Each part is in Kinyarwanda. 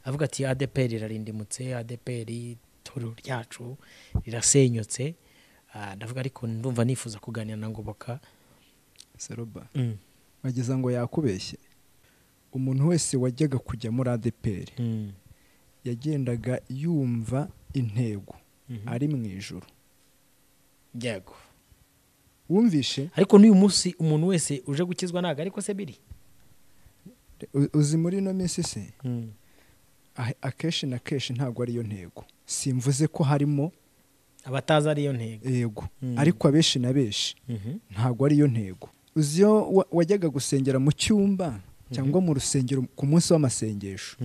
Avuga ati ADEPR irarindimutse, ADEPR itorero ryacu rirasenyutse. Ndavuga ariko ndumva nifuza kuganira na Ngoboka. Seroba bageza ngo yakubeshye. Umuntu wese wajyaga kujya muri ADEPR yagendaga yumva intego ari mu ijuru. Yego. Wumvishe? Ariko n'uyu munsi umuntu wese uje gukizwa ntago ariko se biri. Uzi muri ino minsi se akenshi na kenshi ntabwo ariyo ntego. Simvuze ko harimo abatazi ariyo ntego. Yego. Ariko abenshi na benshi ntabwo ariyo ntego. Uzi iyo wajyaga gusengera mu cyumba cyangwa mu rusengero ku munsi w'amasengesho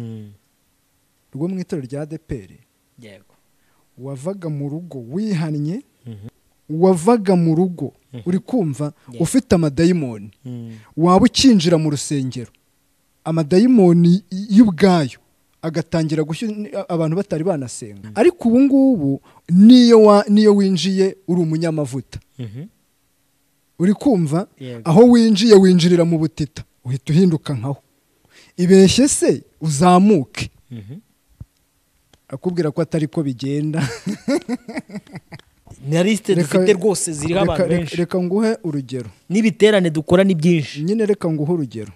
rwo mu itorero rya ADEPR, yego, wavaga mu rugo wihannye, wavaga mu rugo uri kumva ufite amadayimoni, waba ukinjira mu rusengero amadayimoni y'ubwayo agatangira gushya abantu batari banasenga. Ariko ubu ngubu niyo winjiye uri umunyamavuta, uri kumva aho winjiye winjirira mu butita uhita uhinduka nkaho. Ibeshye se uzamuke, akubwira ko atari ko bigenda. Ni liste dufite rwose ziriho abantu benshi. Reka nguhe urugero. N'ibiterane dukora ni byinshi. Nyine reka nguhe urugero.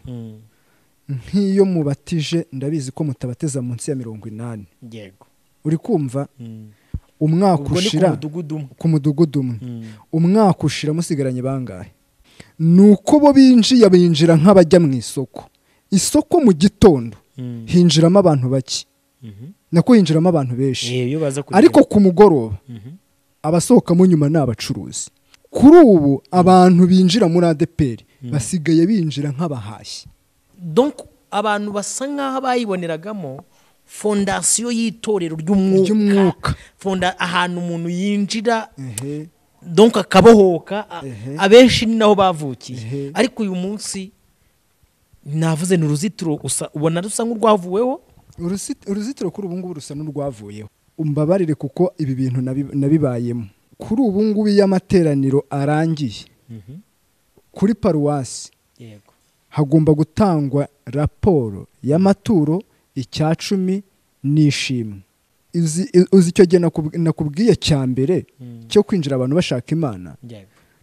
Nk'iyo mubatije ndabizi ko mutabateza munsi ya 80. Yego. Uri kumva? Umwaka ushira ku mudugudu umwe. Umwaka ushira musigaranye bangahe? Nuko bo binjiye binjira nk'abajya mu isoko. Isoko mu gitondo hinjiramo abantu bake. Nako hinjiramo abantu benshi. Ariko ku mugoroba abasohokamo nyuma ni abacuruzi. Kuri ubu abantu binjira muri ADEPR basigaye binjira nk'abahashyi. Donc abantu basa nkaho bayiboneragamo fondasiyo y'itorero ry'umwuka, fonda ahantu umuntu yinjira donc akabohoka. Abenshi ni naho bavukiye. Ariko uyu munsi navuze ni uruzitiro ubona rusa nk'urwavuweho. Uruzitiro kuri ubu ngubu rusa n'urwavuyeho. Umbabarire kuko ibi bintu nabibayemo. Kuri ubu ngubu iyo amateraniro arangiye kuri paruwasi, yego, hagomba gutangwa raporo y'amaturo, 10 n'ishimwe. Uzi icyo gihe nakubwiye cya mbere cyo kwinjira abantu bashaka Imana,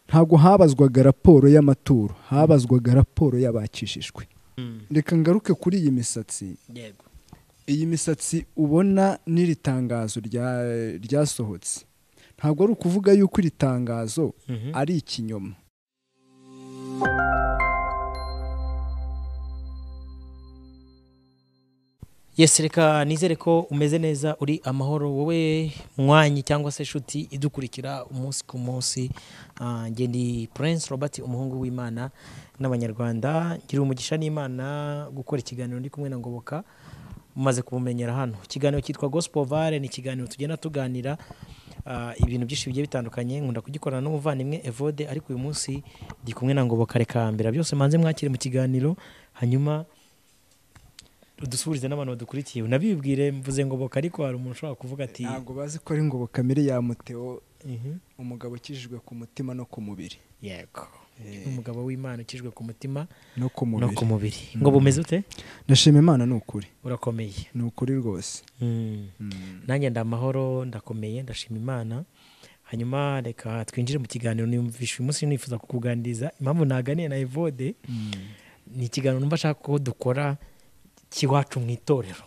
ntabwo habazwaga raporo y'amaturo, habazwaga raporo y'abakijijwe. Reka ngaruke kuri iyi misatsi. Yego. Iyi misatsi ubona n'iri tangazo ryasohotse, ntabwo ari ukuvuga yuko iri tangazo ari ikinyoma. Yes, reka nizere ko umeze neza, uri amahoro wowe mwanyi cyangwa se shuti idukurikira umunsi ku munsi. Nge ndi Prince Robert, umuhungu w'Imana n'Abanyarwanda. Ngira umugisha n'Imana gukora ikiganiro ndi kumwe na Ngoboka, mumaze kumumenyera hano. Ikiganiro cyitwa Gospel Vale, ni ikiganiro tugenda tuganira ibintu byinshi bigiye bitandukanye. Nkunda kugikorana n'umuvandimwe Evode, ariko uyu munsi ndi kumwe na Ngoboka. Reka mbere byose manze mwakire mu kiganiro, hanyuma udusubirize n'abantu badukurikiye. Unabibwire mvuze Ngoboka, ariko hari umuntu ushobora kuvuga ati ntabwo bazi ko ari Ngoboka Miriam Theo, umugabo ukijijwe ku mutima no ku mubiri. Yego, umugabo w'Imana ukijijwe ku mutima no ku mubiri. Ngo bumeze ute? Ndashima Imana, ni ukuri. Urakomeye? Ni ukuri rwose. Nanjye ndamahoro, ndakomeye, ndashima Imana. Hanyuma reka twinjire mu kiganiro. Niyumvisha uyu munsi nifuza kukuganiriza impamvu naganiye na Evode. Ni ikiganiro numva ashaka ko dukora kiwacu mu itorero,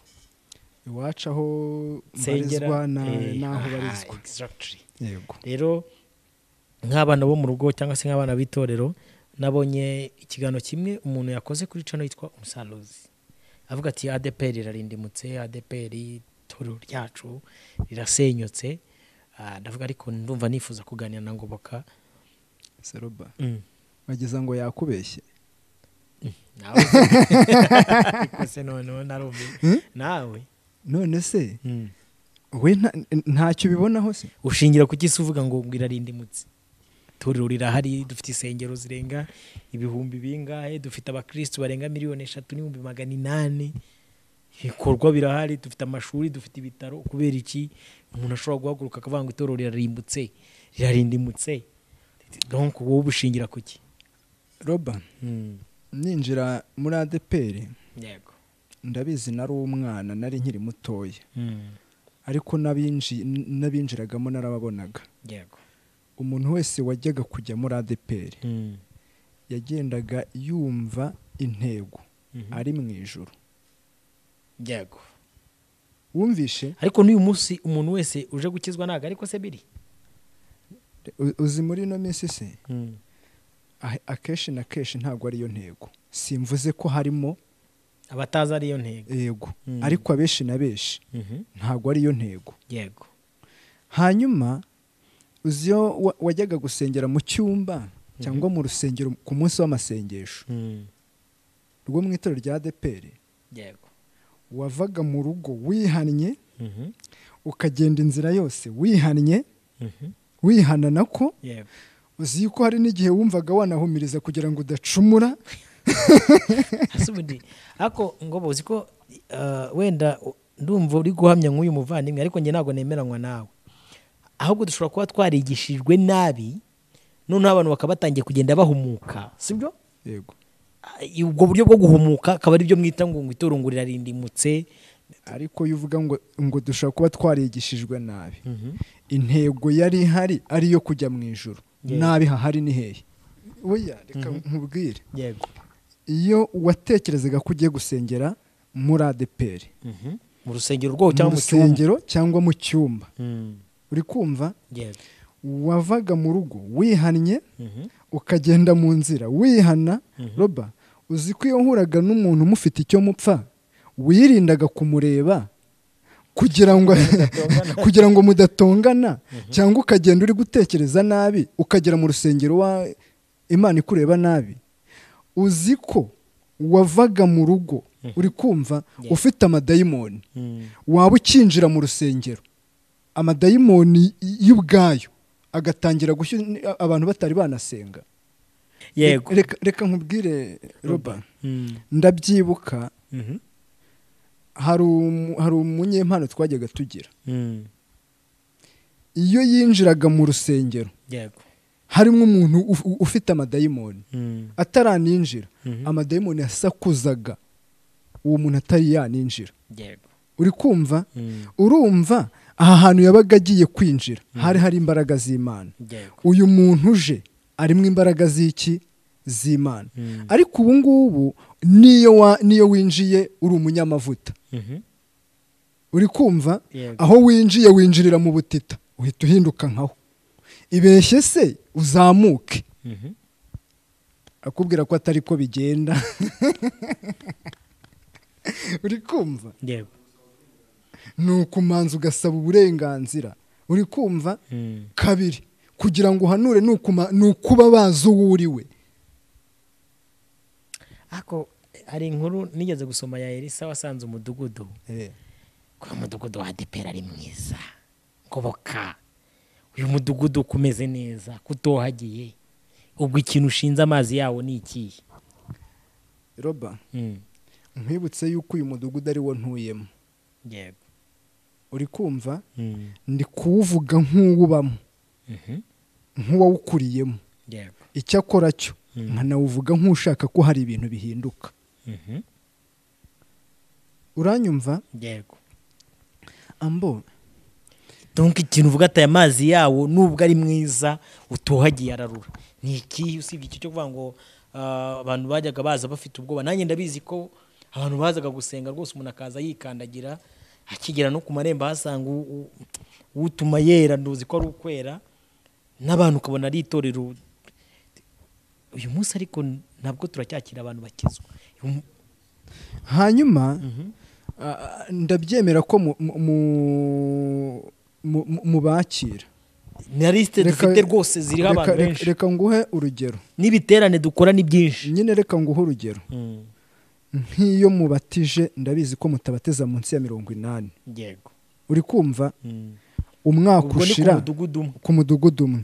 iwacu aho barizwa n'aho barizwa. Exactly. Yego. Rero nk'abana bo mu rugo cyangwa se nk'abana b'itorero, nabonye ikiganiro kimwe umuntu yakoze kuri channel yitwa Umusaruzi, avuga ati ADEPR irarindimutse, ADEPR itorero ryacu rirasenyutse. Ndavuga ariko ndumva nifuza kuganira na Ngoboka. Seroba bageza ngo yakubeshye. Nawe se none narumbi nawe none se we ntacyo ubibonaho se? Ushingira ku kisi uvuga ngo irarindimutse? Itorero rirahari, dufite isengero zirenga ibihumbi bingahe, dufite abakristo barenga 3,800,000, ibikorwa birahari, dufite amashuri, dufite ibitaro. Kubera iki umuntu ashobora guhaguruka akavuga ngo itorero rirarimbutse, rirarindimutse? Donc wowe ubushingira kuki? Roba, ninjira muri ADEPR, yego, Ndabizi nari umwana, nari nkiri mutoya, ariko n'abinjiragamo narababonaga. Yego. Umuntu wese wajyaga kujya muri ADEPR yagendaga yumva intego ari mu ijuru. Yego. Wumvishe? Ariko n'uyu munsi umuntu wese uje gukizwa ntago ariko se biri. Uzi muri ino minsi se akenshi na kenshi ntabwo ariyo ntego. Simvuze ko harimo abatazi ariyo ntego. Yego. Ariko abeshi na beshi ntabwo ariyo ntego. Yego. Hanyuma uzi iyo wajyaga gusengera mu cyumba cyangwa mu rusengero ku munsi w'amasengesho rwo mu itorero rya ADEPR, yego, wavaga mu rugo wihannye, ukagenda inzira yose wihannye, wihana nako. Yego. Uzi ko hari n'igihe wumvaga wanahumiriza kugira ngo udacumura. Asubundi ako ngo bozi ko wenda ndumva uri guhamya nk'uyu muvandimwe, ariko njye ntabwo nemeranywa nawe. Ahubwo dushobora kuba twarigishijwe nabi, noneho abantu bakaba batangiye kugenda bahumuka, sibyo? Yego. Ubwo buryo bwo guhumuka akaba ari byo mwita ngo itorero ngo rirarindimutse. Ariko iyo uvuga ngo dushobora kuba twarigishijwe nabi, intego yari ihari ari iyo kujya mu ijuru. Nabi hahari ni hehe? Oya, reka nkubwire. Yego. Iyo watekerezaga ko ugiye gusengera muri ADEPR, mu rusengero rwo cyangwa mu rusengero cyangwa mu cyumba, uri kumva? Yego. Wavaga mu rugo wihannye, ukagenda mu nzira wihana. Roba, uzi ko iyo uhuraga n'umuntu mufite icyo mupfa, wirindaga kumureba kugira ngo mudatongana, cyangwa ukagenda uri gutekereza nabi, ukagera mu rusengero wa Imana ikureba nabi. Uzi ko wavaga mu rugo uri kumva ufite amadayimoni, waba ukinjira mu rusengero amadayimoni y'ubwayo agatangira gushya abantu batari banasenga. Yego. Reka nkubwire Roba, ndabyibuka hari umunyempano twajyaga tugira. Iyo yinjiraga mu rusengero, yego, harimo umuntu ufite amadayimoni ataraninjira, amadayimoni yasakuzaga uwo muntu atari yaninjira. Yego. Uri kumva? Urumva aha hantu yabaga agiye kwinjira hari imbaraga z'Imana. Uyu muntu uje arimo imbaraga z'iki? Z'Imana. Ariko ubu ngubu niyo winjiye uri umunyamavuta, uri kumva? Aho winjiye winjirira mu butita, uhita uhinduka nkaho. Ibeshye se uzamuke, akubwira ko atari ko bigenda. Uri kumva? Yego. Nukumanza ugasaba uburenganzira. Uri kumva? Kabiri, kugira ngo uhanure nukuba bazi uwo uriwe. Ako hari inkuru nigeze gusoma ya Elisa wasanze umudugudu. Ko umudugudu wa ADEPR ari mwiza. Ngoboka. Uyu mudugudu kumeze neza, kutohagiye. Ubwo ikintu ushinze amazi yawo ni ikihe? Roba, nkwibutse yuko uyu mudugudu ari wo ntuyemo. Yego. Uri kumva? Ndi kuwuvuga nk'uwubamo, nk'uwawukuriyemo. Yego. Icyakora cyo nkanawuvuga nk'ushaka ko hari ibintu bihinduka. Uranyumva? Yego. Ambo donc ikintu uvuga ati amazi yawo nubwo ari mwiza utohagiye ararura, ni iki usibye icyo cyo kuvuga ngo abantu bajyaga baza bafite ubwoba? Nanjye ndabizi ko abantu bazaga gusenga rwose umuntu akaza yikandagira, akigera no ku marembo ahasanga utuma yera, nduzi ko ari ukwera, n'abantu ukabona ari itorero. Uyu munsi ariko ntabwo turacyakira abantu bakizwa. Hanyuma ndabyemera ko mubakira na liste dufite rwose ziriho abantu benshi. Reka nguhe urugero, n'ibiterane dukora ni byinshi nyine. Reka nguhe urugero, nk'iyo mubatije ndabizi ko mutabateza munsi ya 80. Yego. Uri kumva? Umwaka ushira ku mudugudu umwe,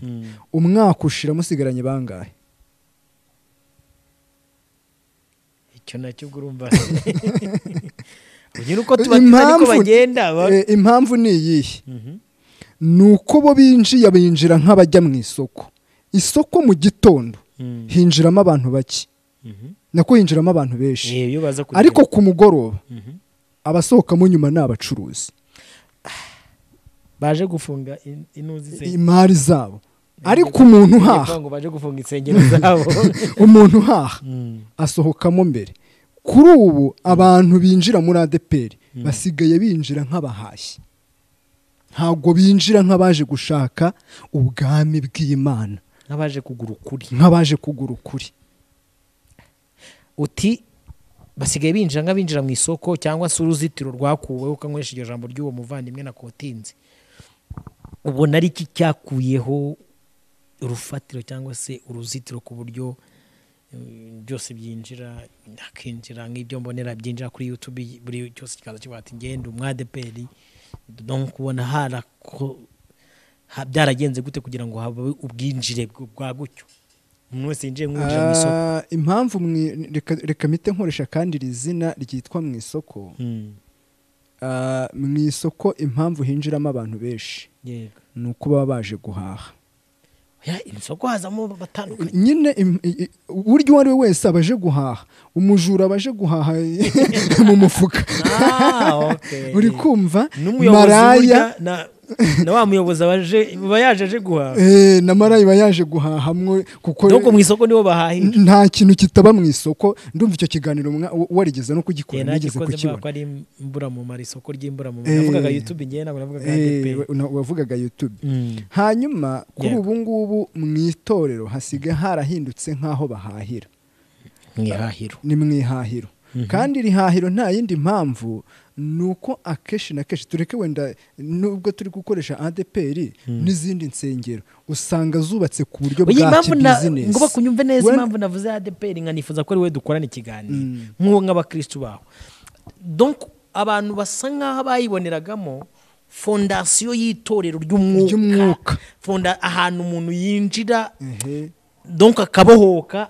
umwaka ushira musigaranye bangahe? Icyo nacyo urumva ugira uko tubatiza ariko bagenda. Impamvu ni iyihe? Nuko bo binjiye binjira nk'abajya mu isoko. Isoko mu gitondo hinjiramo abantu bake, Nako hinjiramo abantu benshi. Ariko ku mugoroba abasohokamo nyuma ni abacuruzi baje gufunga inuzi imari zabo. Ariko umuntu uhaha baje gufunga insengero zabo, umuntu uhaha asohokamo mbere. Kuri ubu abantu binjira muri ADEPR basigaye binjira nk'abahashyi, ntabwo binjira nk'abaje gushaka ubwami bw'Imana, nk'abaje kugura ukuri, nk'abaje kugura ukuri. Uti basigaye binjira nk'abinjira mu isoko cyangwa se uruzitiro rwakuweho, ukanywesha iryo jambo ry'uwo muvandimwe na kotinze. Ubona ari iki cyakuyeho urufatiro cyangwa se uruzitiro ku buryo byose byinjira, hakinjira nk'ibyo mbonera byinjira kuri YouTube, buri cyose kikaza kivuga ati ngende umwadeperi. Donc kubona harako byaragenze gute kugira ngo habe ubwinjire bwa gutyo, umuntu wese yinjiye mwinjira mu isoko? Impamvu reka mpite nkoresha kandi iri zina ryitwa mu isoko. Mu isoko impamvu hinjiramo abantu benshi ni uko baba baje guhaha. Isoko hazamo batandukanye nyine, buryo uwo ari we wese abaje guhaha, umujura abaje guhaha mu mufuka. Uri kumva maraya na wa muyobozi abaje bayaje aje guhaha, na maraya bayaje guhaha hamwe, kuko donc mu isoko nibo bahahira. Nta kintu kitaba mu isoko. Ndumva icyo kiganiro warigeze no kugikora, nigeze kukibona ko ari imbura mu mara, isoko ry'imbura mu mara. Navugaga YouTube ngiye, ntabwo navugaga ADEPR, wavugaga YouTube. Hanyuma kuri ubu ngubu mu itorero hasigaye harahindutse nkaho bahahira, mwihahiro, ni mwihahiro. Kandi rihahiro nta yindi mpamvu nuko akeshi na keshi tureke wenda nubwo turi gukoresha ADEPR n'izindi nsengero usanga zubatse ku buryo bwa business. Ngo bakunyumve neza impamvu navuze ADEPR, nkanifuza ko ari we dukorana ikiganiro nk'uwo nk'abakristo baho. Donc abantu basa nkaho bayiboneragamo fondasiyo y'itorero ry'umwuka, fonda ahantu umuntu yinjira donc akabohoka,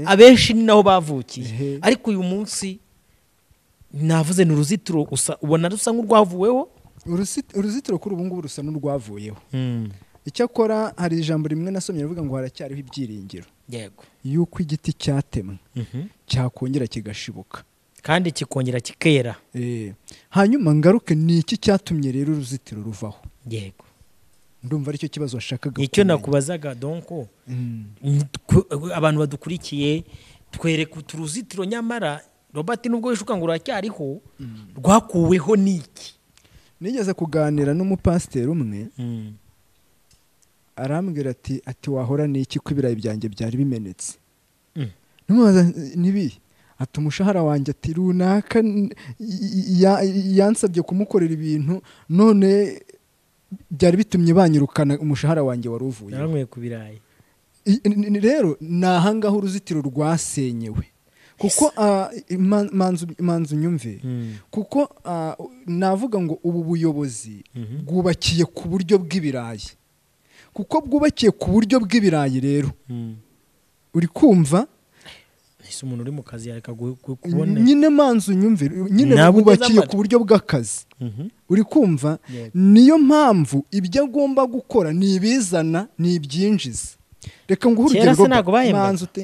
abenshi ni naho bavukiye. Ariko uyu munsi navuze ni uruzitiro ubona rusa nk'urwavuweho. Uruzitiro kuri ubu ngubu rusa n'urwavuyeho. Icyakora hari ijambo rimwe nasomye rivuga ngo haracyariho ibyiringiro yego yuko igiti cyatemwe cyakongera kigashibuka kandi kikongera kikera. Hanyuma ngaruke ni iki cyatumye rero uruzitiro ruvaho? Yego, ndumva aricyo kibazo washakaga. Icyo nakubazaga donc abantu badukurikiye twereka uturuzitiro, nyamara Robert nubwo wishuka ngo uracyariho, rwakuweho niki? Nigeze kuganira n'umupasiteri umwe, arambwira ati wahora niki ko ibirayi byanjye byari bimenetse? Numubaza nibi, ati umushahara wanjye ati runaka yansabye kumukorera ibintu none byari bitumye banyirukana, umushahara wanjye wari uvuye. Naranyweye ku birayi. Rero nahangaho uruzitiro rwasenyewe. Kuko manzu nyumve, kuko navuga ngo ubu buyobozi bwubakiye ku buryo bw'ibirayi, kuko bwubakiye ku buryo bw'ibirayi rero uri kumva ese umuntu uri mu kazi yareka kubona nyine manzu nyumve nyine bwubakiye ku buryo bw'akazi, uri kumva. Niyo mpamvu ibyo agomba gukora ni ibizana ni ibyinjiza. Reka nguhe urugero,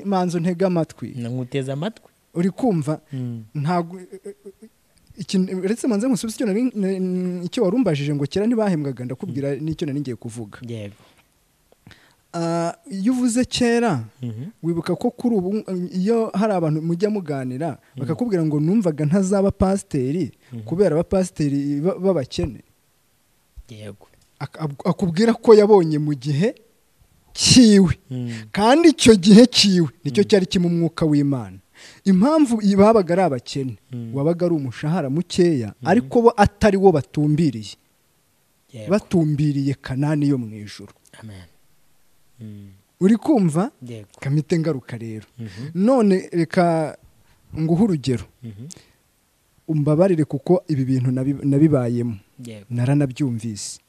manzu ntega amatwi, nkuteza amatwi, uri kumva. Ntago uretse manze nkusubize icyo warumbajije ngo kera ntibahembwaga, ndakubwira n'icyo nari ngiye kuvuga. Yego, iyo uvuze kera wibuka ko kuri ubu iyo hari abantu mujya muganira bakakubwira ngo numvaga ntazaba pasiteri kubera abapasiteri b'abakene. Yego, akubwira ko yabonye mu gihe kiwe, kandi icyo gihe kiwe nicyo cyari kimwe umwuka w'Imana. Impamvu babaga ari abakene, wabaga ari umushahara mukeya, ariko bo atari wo batumbiriye, batumbiriye Kanani yo mu ijuru. Amen. Uri kumva? Kamite ngaruka rero. None reka nguhe urugero, umbabarire kuko ibi bintu nabibayemo, naranabyumvise.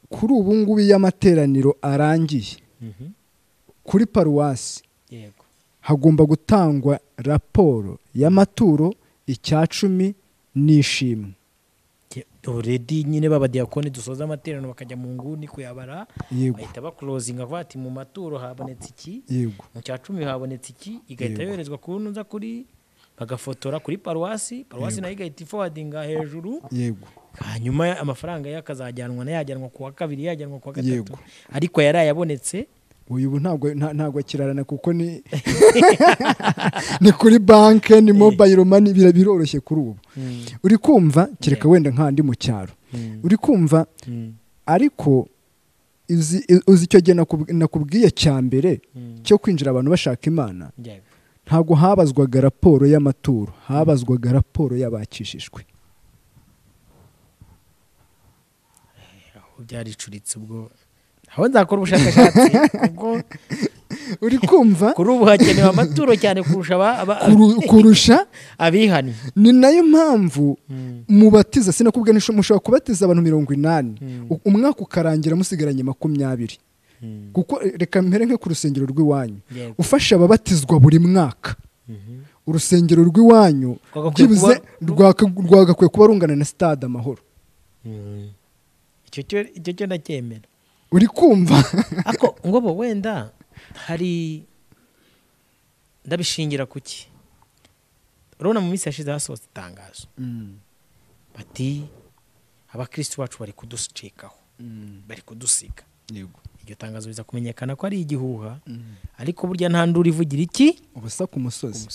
Kuri ubu ngubu y'amateraniro arangiye kuri paruwasi hagomba gutangwa raporo y'amaturo, icya 10 n'ishimwe. Already nyine b'abadiyakoni dusoza amateraniro bakajya mu nguni kuyabara, bahita baklozinga bavuga ati mu maturo habonetse iki, mu cya 10 habonetse iki, igahita yoherezwa ku ntuza kuri bagafotora kuri paruwasi, paruwasi nayo igahita iforwardinga hejuru. Hanyuma amafaranga yakazajyanwa na yajyanwa ku wa kabiri, yajyanwa ku wa gatatu, ariko yarayabonetse. Uyu ubu ntabwo akirarana kuko ni ni kuri banke, ni mobile money, biroroshye kuri ubu. Uri kumva kereka wenda nkandi mu cyaro. Uri kumva ariko uzi icyo gihe nakubwiye cya mbere cyo kwinjira abantu bashaka Imana. Ntabwo habazwaga raporo y'amaturo, habazwaga raporo y'abakijijwe. Aho byaricuritse ubwo aho nzakora ubushakashatsi ubwo uri kumva kuri ubu hakenewe amaturo cyane kurusha kurusha abihannye. Ni nayo mpamvu mubatiza, sinakubwiye mushobora kubatiza abantu 80 umwaka ukarangira musigaranye 20. Kuko reka mpere nke ku rusengero rw'iwanyu, ufasha ababatizwa buri mwaka, urusengero rw'iwanyu byibuze rwagakwiye kuba rungana na stade Amahoro. Icyo cyo ndacyemera. Uri kumva ako ngobo wenda hari ndabishingira kuki. Urabona mu minsi yashize hasohotse itangazo bati abakristo bacu bari kuducikaho, bari kudusiga. Iryo tangazo biza kumenyekana ko ari igihuha, ariko burya nta nduru ivugira iki ubusa ku musozi.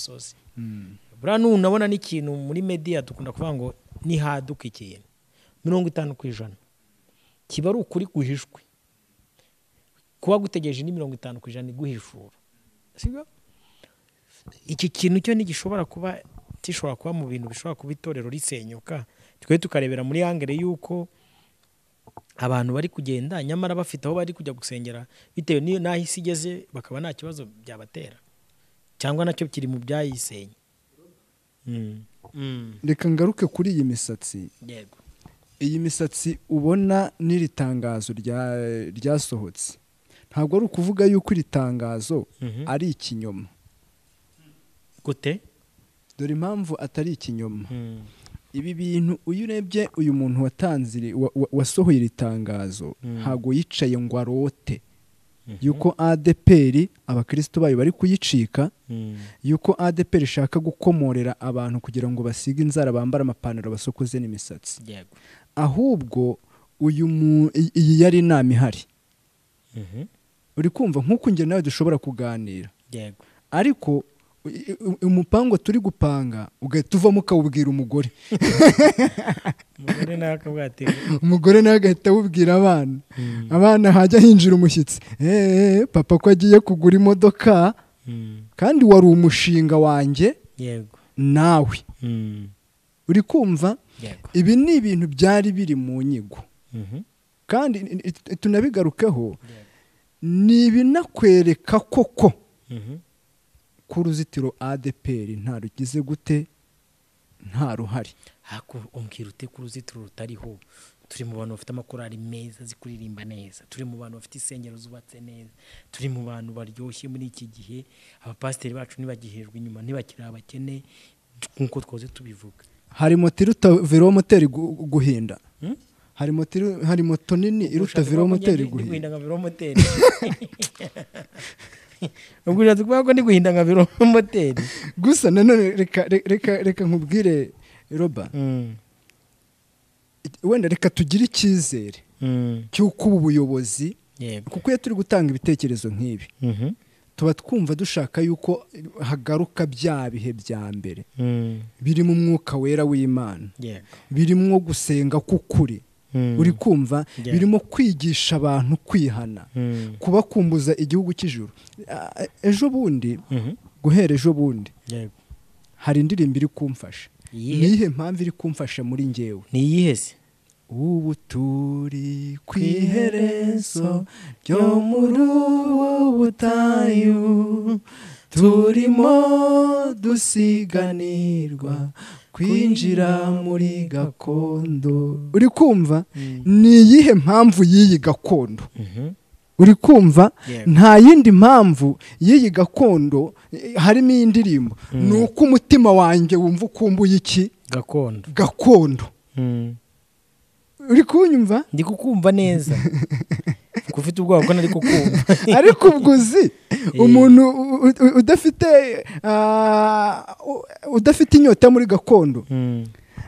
Buriya nunabona n'ikintu muri media dukunda kuvuga ngo nihaduka ikintu 50% kiba ari ukuri guhishwe, kuba gutegereje ni 50% guhishura, sibyo? Iki kintu cyo ntigishobora kuba gishobora kuba mu bintu bishobora kuba itorero risenyuka, twe tukarebera muri angere yuko abantu bari kugenda nyamara bafite aho bari kujya gusengera bitewe n'iyo naho isi igeze, bakaba nta kibazo byabatera cyangwa nacyo kiri mu byayisenya. Reka ngaruke kuri iyi misatsi. Yego. Iyi misatsi ubona n'iri tangazo ryasohotse, ntabwo ari ukuvuga yuko iri tangazo ari ikinyoma. Gute? Dore impamvu atari ikinyoma. Ibi bintu uyu urebye uyu muntu watanze wasohoye iri tangazo ntago yicaye ngo arote yuko ADPR abakristo bayo bari kuyicika, yuko ADPR ishaka gukomorera abantu kugira ngo basige inzara, bambara amapantaro, basokoze n'imisatsi. Ahubwo uyu iyi yari inama ihari. Uri kumva nkuko nge nawe dushobora kuganira. Ariko umupango turi gupanga ugahita uvamo ukawubwira umugore. Umugore nawe agahita awubwira abana. Abana hajya hinjira umushyitsi, papa ko agiye kugura imodoka, kandi wari umushinga wanjye nawe. Uri kumva ibi ni ibintu byari biri mu nyigo, kandi tunabigarukeho, ni ibinakwereka koko ku ruzitiro ADPR nta rugize gute, nta ruhari. Hako umbwira ute ku ruzitiro rutariho? Turi mu bantu bafite amakorali meza zikuririmba neza, turi mu bantu bafite insengero zubatse neza, turi mu bantu baryoshye muri iki gihe. Abapasiteri bacu ntibagihejwe inyuma, ntibakiri abakene nkuko twaze tubivuga. Hari moto iruta velomoteri guhinda. Hari moto nini iruta velomoteri guhinda. Nka velomoteri. Ubwo ushatse kuvuga ko ndi guhinda nka velomoteri. Gusa nanone reka nkubwire Roba, wenda reka tugire icyizere cy'uko ubu buyobozi, kuko iyo turi gutanga ibitekerezo nk'ibi tuba twumva dushaka yuko hagaruka bya bihe bya mbere birimo umwuka wera w'Imana, birimo gusenga k'ukuri, uri kumva birimo kwigisha abantu kwihana, kubakumbuza igihugu cy'ijuru. Ejo bundi, guhera ejo bundi, hari indirimbo iri kumfasha. Nihe mpamvu iri kumfasha muri njyewe? Ni iyihe se? Ubu turi ku iherezo ryo muri ubu butayu, turimo dusiganirwa kwinjira muri gakondo. Uri kumva ni iyihe mpamvu y'iyi gakondo? Uri kumva nta yindi mpamvu y'iyi gakondo harimo iyi ndirimbo, ni uko umutima wanjye wumva ukumbuye iki gakondo. Gakondo. Uri kunyumva? Ndi kukumva neza. Ufite ubwoba ko nari kukumva. Ariko ubwo uzi umuntu udafite inyota muri gakondo.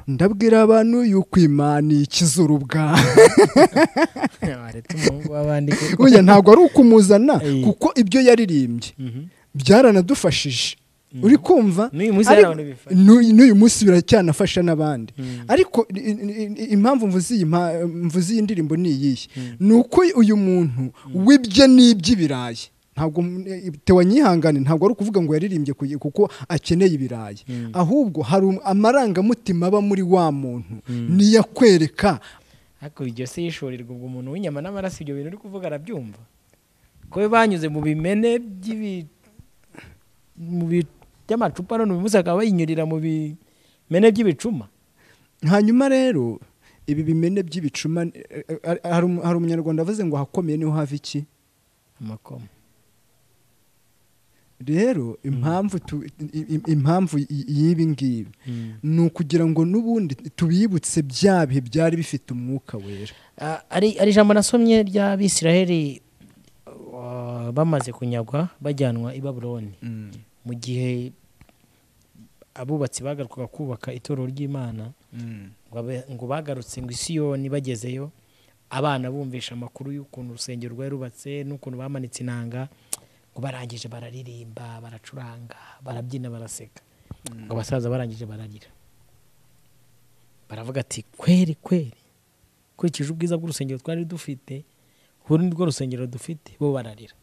Ndabwira abantu yuko Imana ikiza urubwa. Oya, ntabwo ari ukumuzana kuko ibyo yaririmbye byaranadufashije. Uri kumva? N'uyu munsi biracyanafasha n'abandi. Ariko impamvu mvuze iyi ndirimbo ni iyihe? Ni uko uyu muntu wibye n'iby'ibirayi. Ntabwo tewa nyihangane, ntabwo ari ukuvuga ngo yaririmbye kuko akeneye ibirayi, ahubwo hari amarangamutima aba muri wa muntu niyakwereka. Ariko iryo se yishorirwa ubwo umuntu w'inyama n'amaraso ibyo bintu uri kuvuga arabyumva? Ko banyuze mu bimene by'amacupa none uyu munsi akaba bayinyurira mu bimene by'ibicuma. Hanyuma rero ibi bimene by'ibicuma, hari umunyarwanda avuze ngo hakomeye niho hava iki? Amakoma. Rero impamvu y'ibi ngibi ni ukugira ngo n'ubundi tubibutse bya bihe byari bifite umwuka wera. Ari ijambo nasomye ry'Abisiraheli bamaze kunyagwa bajyanwa i Babuloni, mu gihe abubatsi bagarukaga kubaka itorero ry'Imana, ngo bagarutse ngo Isiyoni bagezeyo abana bumvisha amakuru y'ukuntu urusengero rwari rubatse n'ukuntu bamanitse inanga, ngo barangije bararirimba, baracuranga, barabyina, baraseka, ngo abasaza barangije bararira, baravuga ati kweri kweri kurikije ubwiza bw'urusengero twari dufite, uru ni rwo rusengero dufite, bo bararira.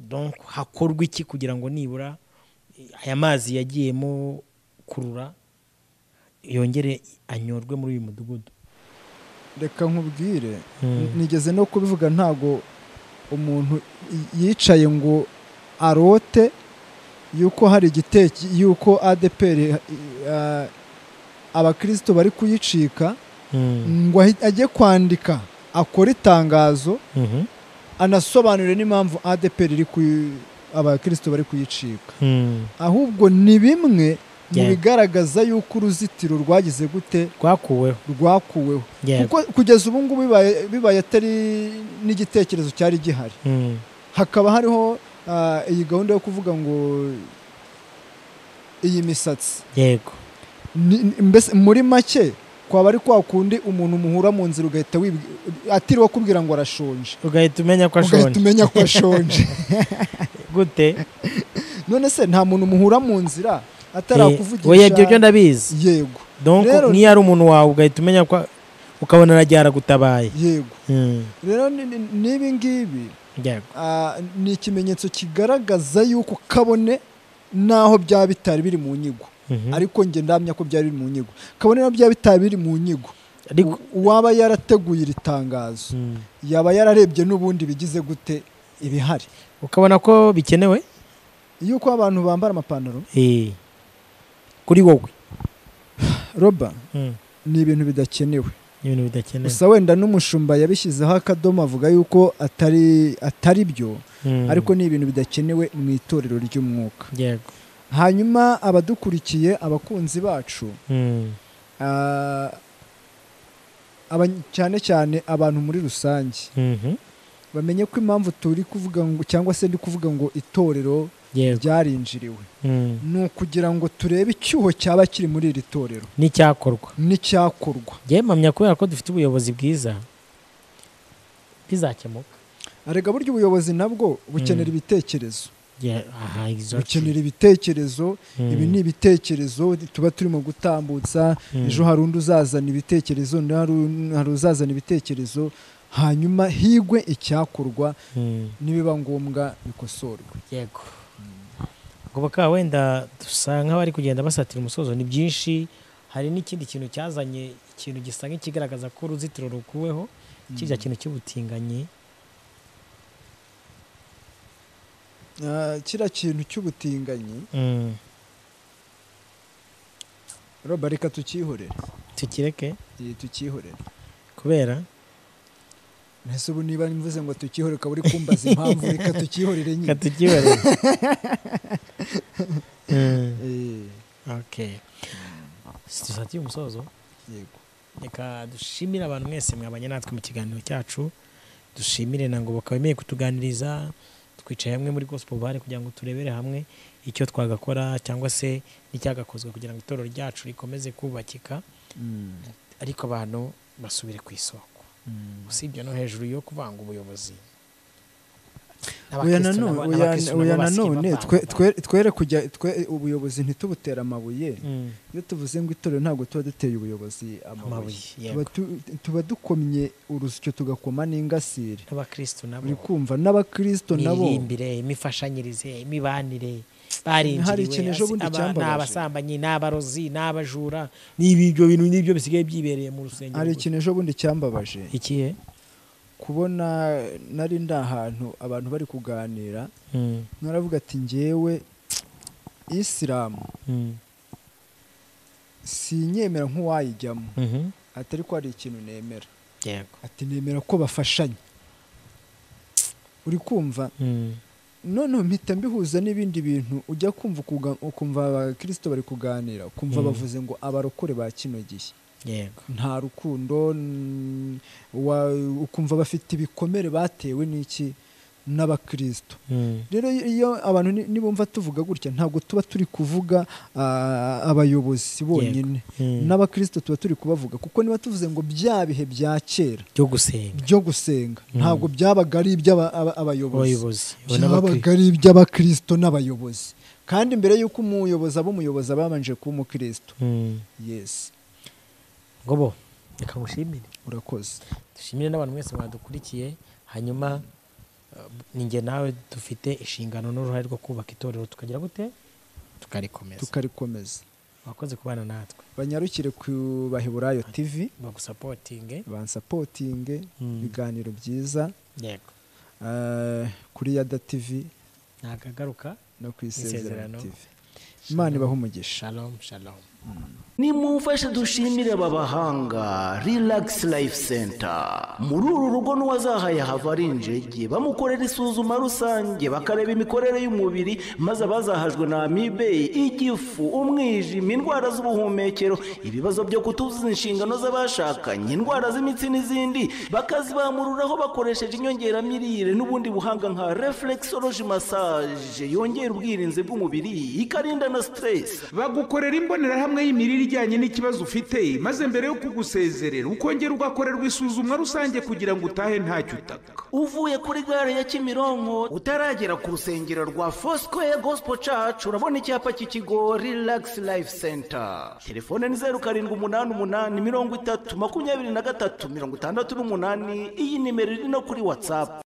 Donc hakorwa iki kugira ngo nibura aya mazi yagiyemo kurura yongere anyorwe muri uyu mudugudu? Reka nkubwire, nigeze no kubivuga, ntago umuntu yicaye ngo arote yuko hari igiteki yuko ADPR abakristo bari kuyicika, ngo ajye kwandika akora itangazo anasobanure n'impamvu ADPR iri abakristo bari kuyicika. Ahubwo ni bimwe mu bigaragaza yuko uruzitiro rwagize gute, rwakuweho. Kuko kugeza ubu ngubu bibaye atari n'igitekerezo cyari gihari, hakaba hariho iyi gahunda yo kuvuga ngo iyi misatsi. Yego. Mbese muri make kwaba ari kwa kundi umuntu muhura mu nzira ugahita atiriwe akubwira ngo arashonje, ugahita umenya ko ashonje. Ugahita umenya ko ashonje. Gute? None se nta muntu muhura mu nzira atarakuvugisha? Oya, ibyo byo ndabizi. Yego. Donc niyo ari umuntu wawe ugahita umenya ko ukabona arajyara gutabaye. Yego. Rero nibi ngibi ni ikimenyetso kigaragaza yuko kabone naho byaba bitari biri mu nyigo. Ariko nge ndamya ko byari mu nyigo. Kabone naho byaba bitari biri mu nyigo, uwaba yarateguye iri tangazo yaba yararebye n'ubundi bigize gute ibihari, ukabona ko bikenewe yuko abantu bambara amapantaro. Kuri wowe Roba, ni ibintu bidakenewe. Ibintu bidakenewe. Gusa wenda n'umushumba yabishyizeho akadomo avuga yuko atari byo, ariko ni ibintu bidakenewe mu itorero ry'umwuka. Yego. Hanyuma abadukurikiye, abakunzi bacu, cyane cyane abantu muri rusange, bamenye ko impamvu turi kuvuga ngo cyangwa se ndi kuvuga ngo itorero ryarinjiriwe, ni ukugira ngo turebe icyuho cyaba kiri muri iri torero n'icyakorwa. Yemamya kubera ko dufite ubuyobozi bwiza bizakemuka. Arega buryo ubuyobozi nabwo bukenera ibitekerezo. Bukenera ibitekerezo. Ibi ni ibitekerezo tuba turimo gutambutsa, ejo hari undi uzazana ibitekerezo, hari uzazana ibitekerezo, hanyuma higwe icyakorwa, nibiba ngombwa bikosorwe. Yego. Ngoboka, wenda dusa nk'abari kugenda basatira umusozo, ni byinshi. Hari n'ikindi kintu cyazanye ikintu gisa nk'ikigaragaza ko uruzitiro rukuweho, kijya kintu cy'ubutinganyi. Kira kintu cy'ubutinganyi, Roba, reka tukihorere. Tukireke? Tukihorere. Kubera? Nese ubu niba mvuze ngo tukihorere ukaba uri kumbaza impamvu, reka tukihorere nyine. Reka tukihorere. Okay. Dusatiye umusozo? Yego. Reka dushimire abantu mwese mwabanye natwe mu kiganiro cyacu, dushimire na Ngoboka wemeye kutuganiriza. Twicaye hamwe muri Gospel Bar kugira ngo turebere hamwe icyo twagakora cyangwa se n'icyagakozwe kugira ngo itorero ryacu rikomeze kubakika, ariko abantu basubire ku isoko. Usibye no hejuru yo kuvanga ubuyobozi, Oya nanone twere kujya ubuyobozi ntitubutera amabuye. Iyo tuvuze ngo itorero ntabwo tuba duteye ubuyobozi amabuye, tuba dukomye urusyo tugakoma n'ingasire. N'abakristo nabo uri kumva, n'abakristo nabo imiririmbire, imifashanyirize, imibanire, barinjiriwe n'abasambanyi n'abarozi n'abajura n'ibyo bintu n'ibyo bisigaye byibereye mu rusengero. Hari ikintu ejo bundi cyambabaje. Ikihe? Kubona nari ndi ahantu abantu bari kuganira, naravuga ati njyewe Isilamu sinyemera nk'uwayijyamo, atari ko hari ikintu nemera. Ati nemera ko bafashanya. Uri kumva? Noneho mpita mbihuza n'ibindi bintu ujya kumva ukumva abakristo bari kuganira, ukumva bavuze ngo abarokore ba kino gihe yego nta rukundo, ukumva bafite ibikomere batewe n'iki n'abakristo. Rero iyo abantu nibumva tuvuga gutya ntabwo tuba turi kuvuga abayobozi bonyine, n'abakristo tuba turi kubavuga, kuko niba tuvuze ngo bya bihe bya kera byo gusenga ntabwo byabaga ari iby'abayobozi, byabaga ari iby'abakristo n'abayobozi. Kandi mbere y'uko umuyobozi aba umuyobozi ababanje kuba umukristo. Yes. Ngobo, reka ngushimire. Urakoze. Dushimire n'abantu mwese mwadukurikiye, hanyuma ninjye nawe dufite inshingano n'uruhare rwo kubaka itorero tukagira gute? Tukarikomeza. Wakoze kubana natwe. Banyarukire ku Baheburayo TV bagusapotinge, bansapotinge ibiganiro byiza. Yego. Kuri Yada TV nakagaruka no ku Isezerano TV. Imana ibahe umugisha. Shalom, shalom. Nimumfashe dushimire aba bahanga Relax Life Center. Muri uru rugo n'uwazahaye hava ari injege, bamukorera isuzuma rusange, bakareba imikorere y'umubiri, maze abazahajwe na amibe, igifu, umwijima, indwara z'ubuhumekero, ibibazo byo kutuzuza inshingano z'abashakanye, indwara z'imitsi n'izindi, bakazibamururaho bakoresheje inyongeramirire n'ubundi buhanga nka reflexology massage yongera ubwirinzi bw'umubiri, ikarinda na stress. Bagukorera imbonerahamwe y'imirire ijyanye n'ikibazo ufite, maze mbere yo kugusezerera ukongera ugakorerwa isuzumwa rusange kugira ngo utahe ntacyo utaka. Uvuye kuri gare ya Kimironko utaragera ku rusengero rwa Foursquare Gospel Church, urabona icyapa cy'ikigo Relax Life Center. Telefone ni 0788 30 23 68. Iyi nimero iri no kuri WhatsApp.